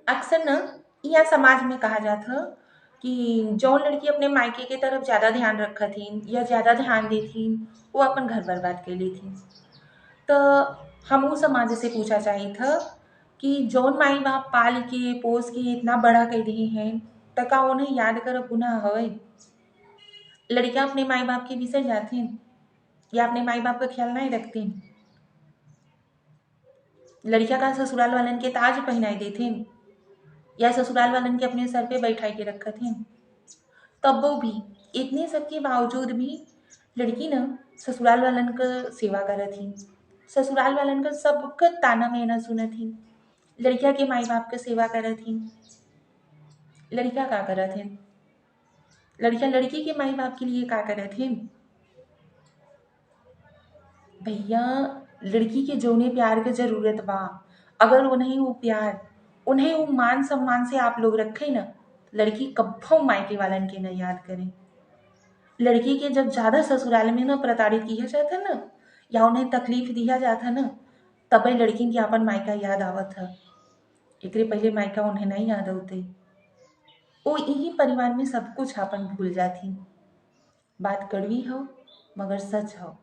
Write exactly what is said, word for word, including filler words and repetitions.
अक्सर न, यहाँ समाज में कहा जात ह कि जौन लड़की अपने मायके के तरफ ज्यादा ध्यान रखत हिन या ज्यादा ध्यान देत हिन, वो अपन घर बर्बाद कर लेत हिन। त हम उ समाज से पूछा चाहित ह कि जौन माई बाप पाल के, पोस के इतना बड़ा कर दिए हैं, त का उन्हें याद करब गुनाह हवे? लड़कियां अपने माई बाप के बिसर जात हिन या अपने माई बाप का ख्याल नहीं रखत हिन? लड़कियां का ससुराल वालन के ताज पहनाई देत हिन या ससुराल वालन के अपने सर पे बैठाई के रखत हिन? तब्बो भी, इतने सब के बावजूद भी लड़की न ससुराल वालन क सेवा करत हिन, ससुराल वालन क सबक ताना मेना सुनत हिन, लड़किया के माई बाप क सेवा करत हिन। लड़किया का करत हिन? लड़किया लड़की के माई बाप के लिए का करत हिन? भैया, लड़की के जौने प्यार के जरूरत बा, अगर उन्हें वो प्यार, उन्हें वो मान सम्मान से आप लोग रखे न, लड़की कब्बो मायके वालन के न याद करे। लड़की के जब ज्यादा ससुराल में न प्रताड़ित किया जाता न, या उन्हें तकलीफ दिया जाता न, तबे लड़किन के अपन मायका याद आवत ह। एकरे पहले मायका उन्हें नहीं याद होते। वो यही परिवार में सब कुछ अपन भूल जाती। बात कड़वी हो, मगर सच हो।